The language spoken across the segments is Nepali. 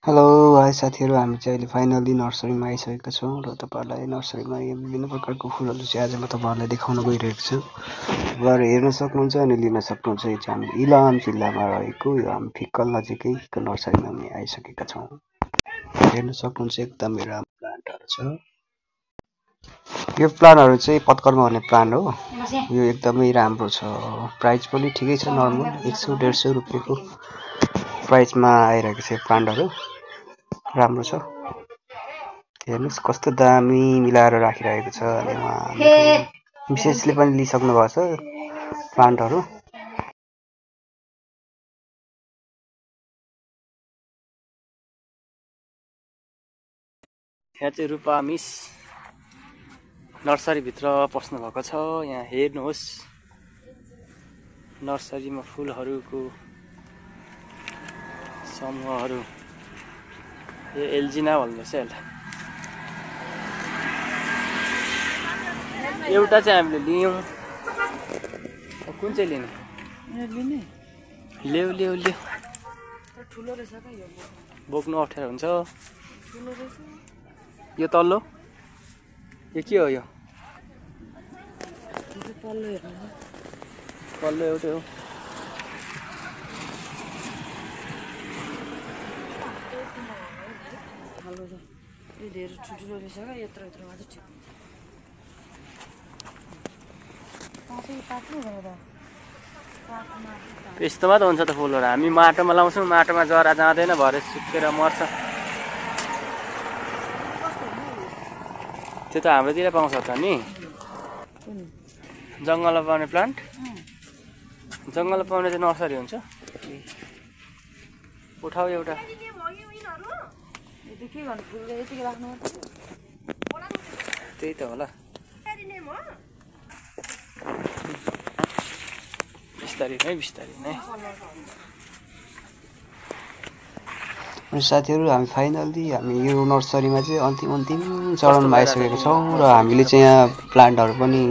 हेलो हाई साथीहरू, हामी चाहिँ अहिले फाइनली नर्सरीमा आइसकेका छौँ र तपाईँहरूलाई नर्सरीमा यो विभिन्न प्रकारको फुलहरू चाहिँ आज म तपाईँहरूलाई देखाउन गइरहेको छु। तपाईँहरू हेर्न सक्नुहुन्छ अनि लिन सक्नुहुन्छ। यो चाहिँ हाम्रो इलाम जिल्लामा रहेको यो हामी फिक्कल नजिकैको नर्सरीमा हामी आइसकेका छौँ। हेर्न सक्नुहुन्छ एकदमै राम्रो प्लान्टहरू छ। यो प्लान्टहरू चाहिँ पत्करमा हुने प्लान्ट हो। यो एकदमै राम्रो छ। प्राइस पनि ठिकै छ, नर्मल 100-150 रुपियाँको प्राइसमा आइरहेको छ। यो प्लान्टहरू राम्रो छ। हेर्नुहोस् कस्तो दामी मिलाएर राखिरहेको छ। अनि उहाँ मिसेसले पनि लिइसक्नु भएको छ प्लान्टहरू। यहाँ चाहिँ रूपा मिस नर्सरीभित्र पस्नु भएको छ। यहाँ हेर्नुहोस् नर्सरीमा फुलहरूको समूहहरू। यो एल्जिना भन्दो रहेछ यसलाई। एउटा चाहिँ हामीले लियौँ। कुन चाहिँ लिने? ल्याउ ल्याउ ल्याउ। ठुलो रहेछ त यो, बोक्नु अप्ठ्यारो हुन्छ। ठुलो रहेछ यो तल्लो। यो के हो? यो तल्लो हेर्नु, तल्लो एउटै हो। यो धेरै ठुल्ठुलो रहेछ क्या, यत्रो यत्रोमा चाहिँ ठिक हुन्छ। यस्तोमा त हुन्छ त फुलहरू। हामी माटोमा लाउँछौँ, माटोमा जरा जाँदैन, भरे सुकेर मर्छ। त्यो त हाम्रोतिर पाउँछ त नि, जङ्गलमा पाउने प्लान्ट। जङ्गलमा पाउने चाहिँ नर्सरी हुन्छ। उठाऊ एउटा। त्यही त होला। बिस्तारै नै बिस्तारै नै। साथीहरू, हामी फाइनली यो नर्सरीमा चाहिँ अन्तिम चरणमा आइसकेको छौँ र हामीले चाहिँ यहाँ प्लान्टहरू पनि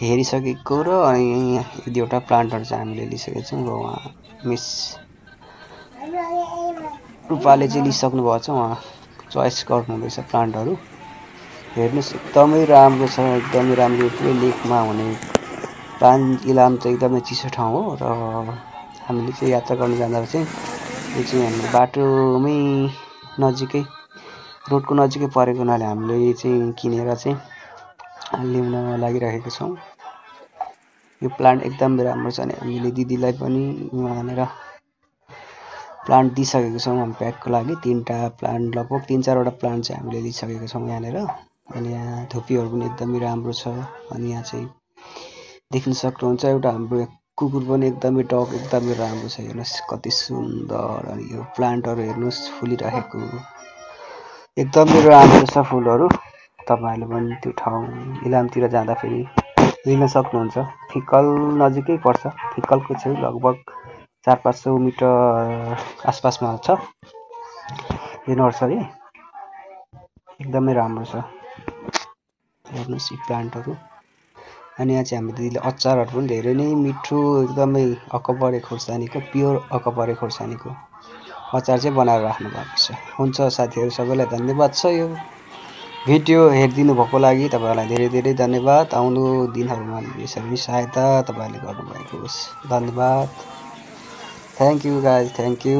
हेरिसकेको र अनि एक दुईवटा प्लान्टहरू चाहिँ हामीले लिइसकेको छौँ र उहाँ मिस रूपाले चाहिँ लिइसक्नु भएको छ। उहाँ चोइस गर्नुहुँदैछ प्लान्टहरू। हेर्नुहोस् एकदमै राम्रो छ, एकदमै राम्रो। पुरै लेकमा हुने प्लान्ट। इलाम चाहिँ एकदमै चिसो ठाउँ हो र हामीले चाहिँ यात्रा गर्न जाँदा चाहिँ यो चाहिँ हाम्रो बाटोमै नजिकै, रोडको नजिकै परेको हुनाले हामीले चाहिँ किनेर चाहिँ ल्याउन लागिरहेको छौँ। यो प्लान्ट एकदमै राम्रो छ। अनि हामीले दिदीलाई पनि वहाँनिर प्लान्ट दिइसकेको छौँ हामी प्याकको लागि। 3टा प्लान्ट, लगभग 3-4वटा प्लान्ट चाहिँ हामीले लिइसकेको छौँ यहाँनिर। अनि यहाँ धुप्पीहरू पनि एकदमै राम्रो छ। अनि यहाँ चाहिँ देख्न सक्नुहुन्छ एउटा हाम्रो कुकुर पनि एकदमै डग एकदमै राम्रो छ। हेर्नुहोस् कति सुन्दर। अनि यो प्लान्टहरू हेर्नुहोस् फुलिरहेको एकदमै राम्रो छ फुलहरू। तपाईँहरूले पनि त्यो ठाउँ इलामतिर जाँदाखेरि लिन सक्नुहुन्छ। फिक्कल नजिकै पर्छ। फिक्कलको छेउ लगभग 400-500 मिटर आसपासमा छ यो नर्सरी। एकदमै राम्रो छ। हेर्नुहोस् यी प्लान्टहरू। अनि यहाँ चाहिँ हाम्रो दिदीले अचारहरू पनि धेरै नै मिठो, एकदमै अकबरे खोर्सानीको, प्योर अकबरे खोर्सानीको अचार चाहिँ बनाएर राख्नु भएको छ। हुन्छ साथीहरू, सबैलाई धन्यवाद छ यो भिडियो हेरिदिनु भएको लागि। तपाईँहरूलाई धेरै धेरै धन्यवाद। आउनु दिनहरूमा यसरी सहायता तपाईँहरूले गर्नुभएको होस्। धन्यवाद। Thank you guys, thank you.